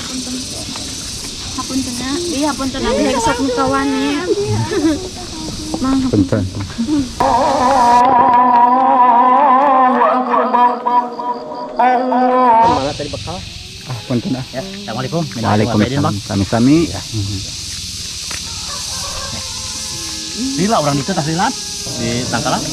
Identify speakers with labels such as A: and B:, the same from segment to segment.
A: Hapunten. Hapunten na. Di hapunten abi sok nu kawani. Mang.
B: Punten.
C: Malah tadi bekal.
B: Ah, punten ah.
C: Ya, assalamualaikum. Minal aidin wal faizin, Bang.
B: Waalaikumsalam. Sami-sami.
C: Ya. Lila orang itu tahlilan di Tangkalan.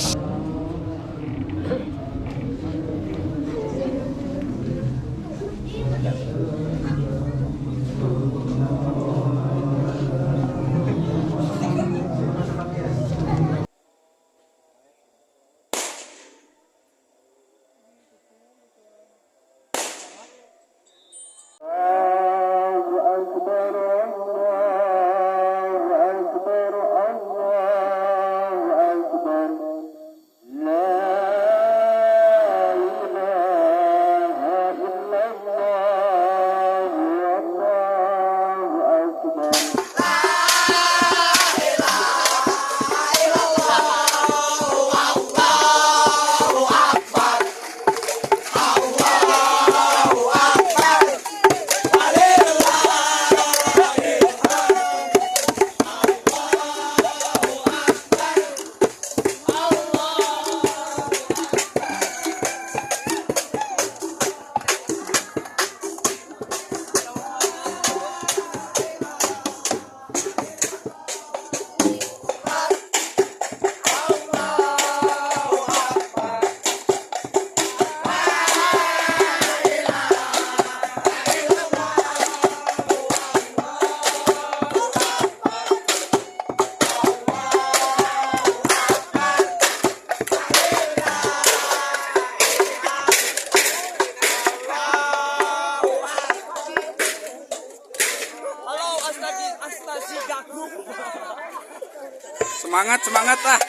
B: Semangat, semangat ah.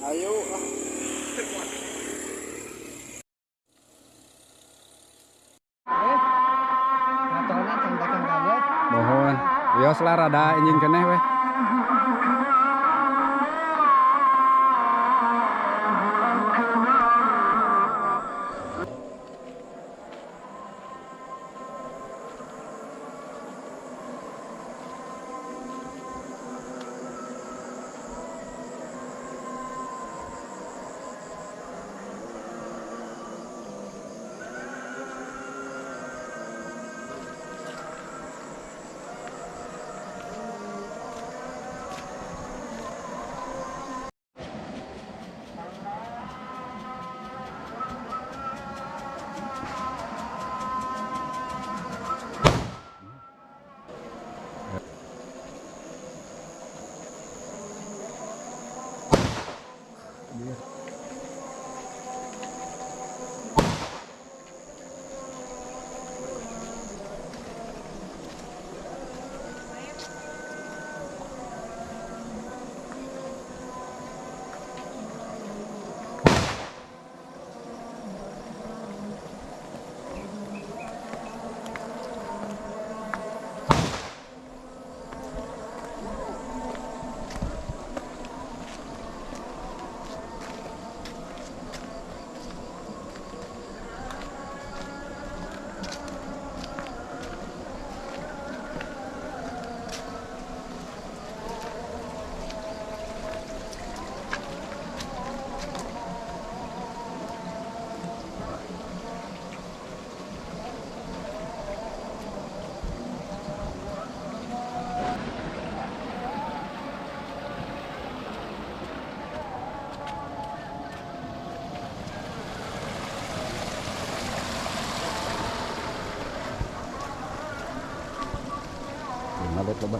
B: Ayo. Mohon. Wios lah rada enjing keneh weh. Loba.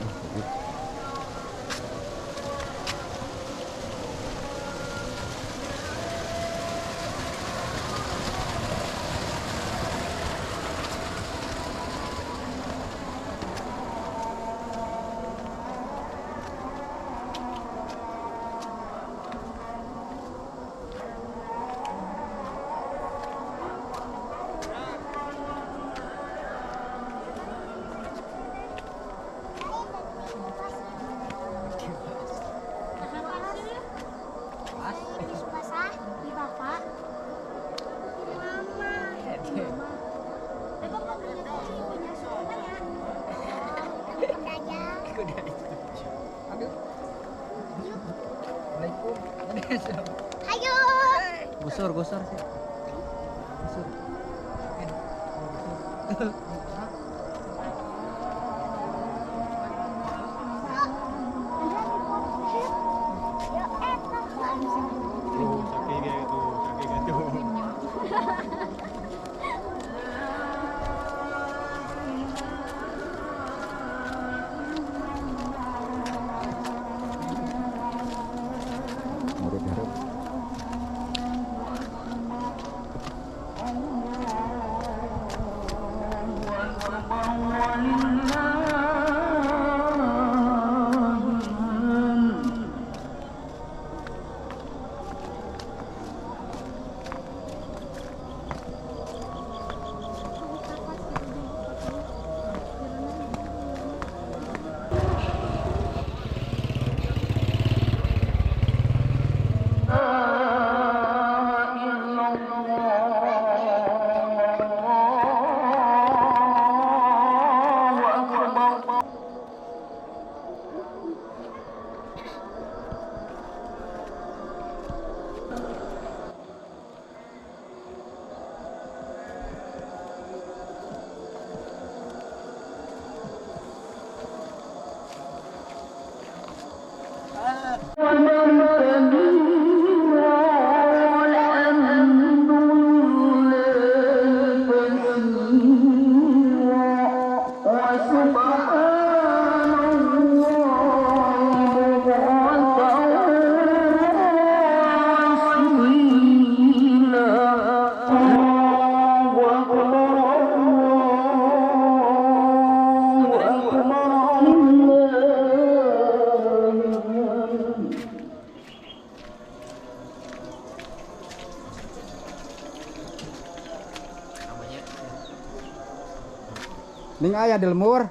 D: Ayo.
E: Gusur, gusur sih. Gusur.
F: Tuh, sakit kayak gitu, sakit gitu.
B: Murid harap. Ning aya di lemur.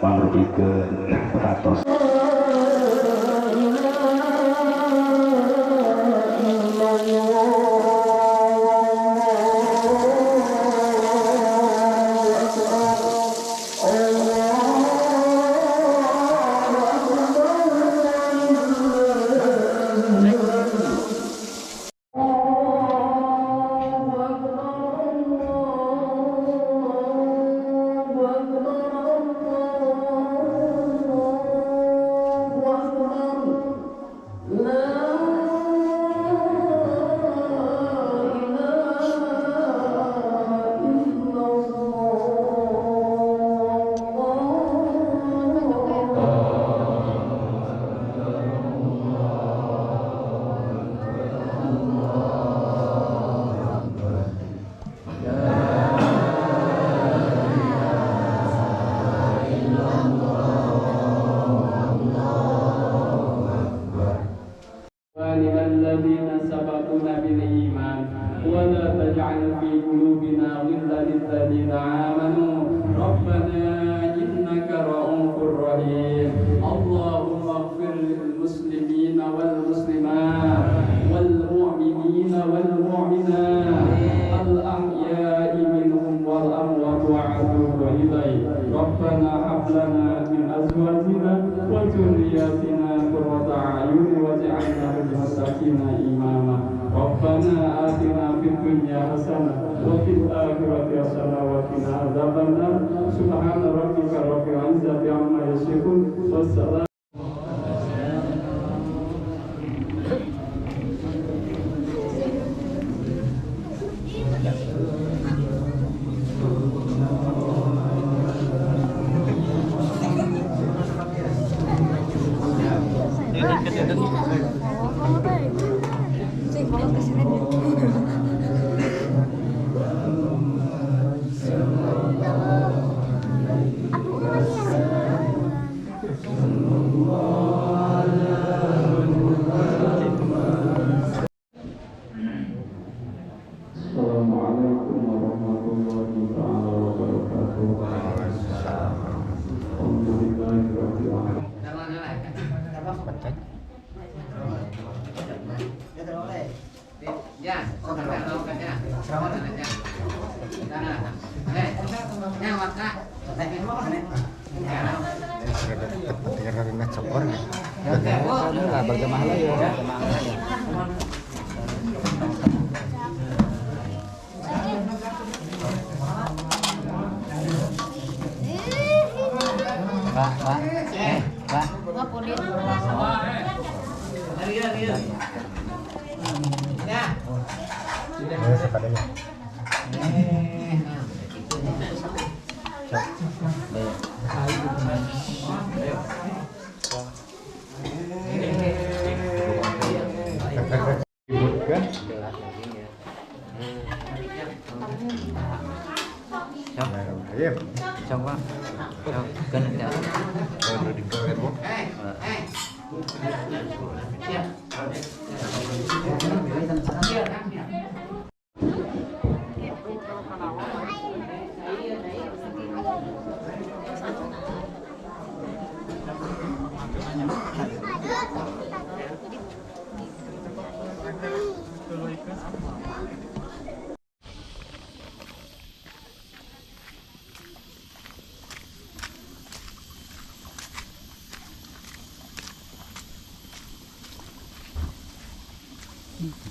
C: Pangrupikeun perhatos.
G: الذين سبقونا بالإيمان ولا تجعل في قلوبنا غلا للذين آمنوا ربنا إنك رؤوف رحيم. اللهم اغفر للمسلمين والمسلمات والمؤمنين والمؤمنات الأحياء منهم والأموات وأتوب إليك. ربنا هب لنا من أزواجنا وذرياتنا قرة أعين واجعلنا للمتقين إماما. ربنا آتنا في الدنيا حسنة وفي الآخرة حسنة وقنا عذاب النار. سبحان ربك رب العزة عما يصفون والسلام. Assalamualaikum warahmatullahi taala wabarakatuh. Alhamdulillahirabbil alamin.
B: Berjamaah lah ya.
E: Pak, pak, pak. Coba, coba,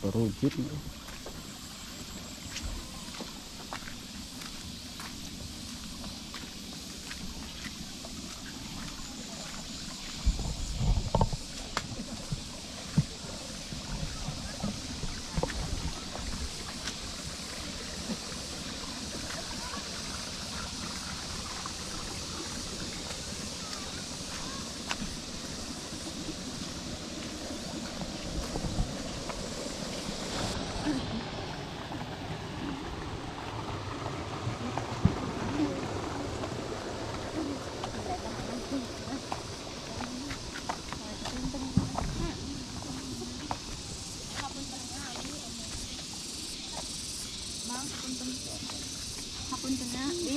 B: Berwujud.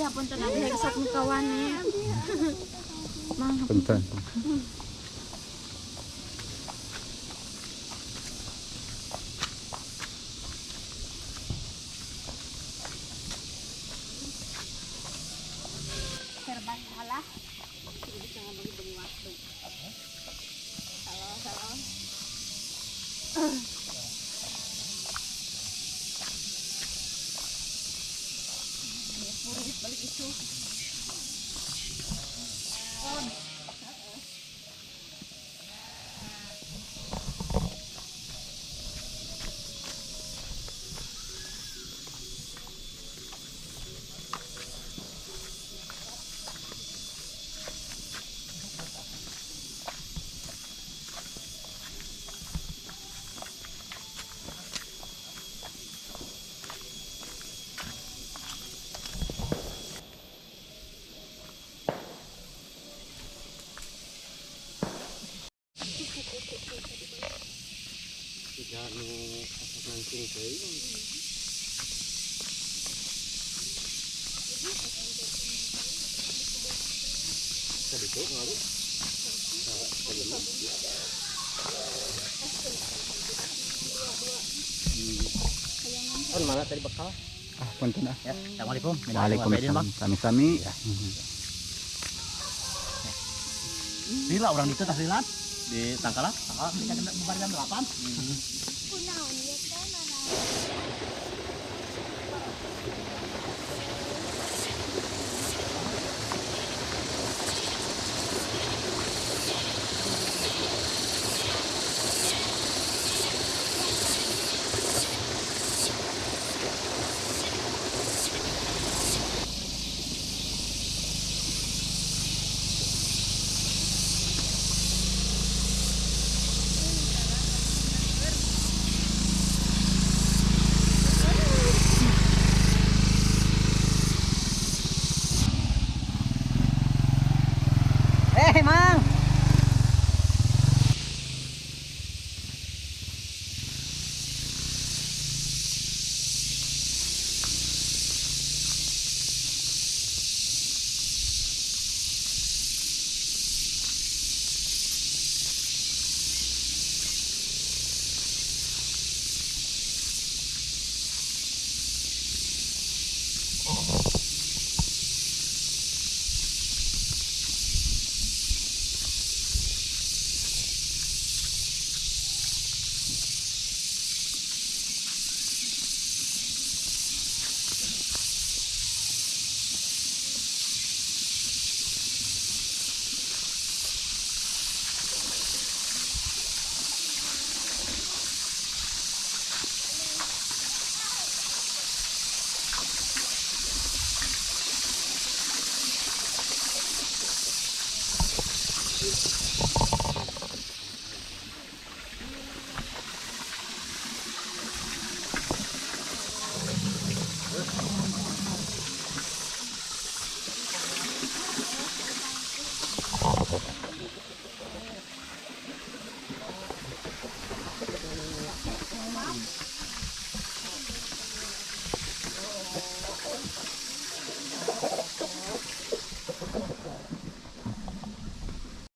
A: Hapunten abi heksak nu kawane. Mang
B: Punten.
A: Serba salah. Bisa ngomong demi waktu. Salah, salah. Balik itu.
C: Kan mana tadi bekal?
B: Ah, punten ah.
C: Ya, Assalamualaikum. Minal aidin wal faizin, Bang.
B: Waalaikumsalam. Sami-sami.
C: Lila orang itu tas lila di Tangkalan. Tangkalan mereka jam bubar jam 8.
A: Kunaon ieu teh nana.
E: Eh, Mang.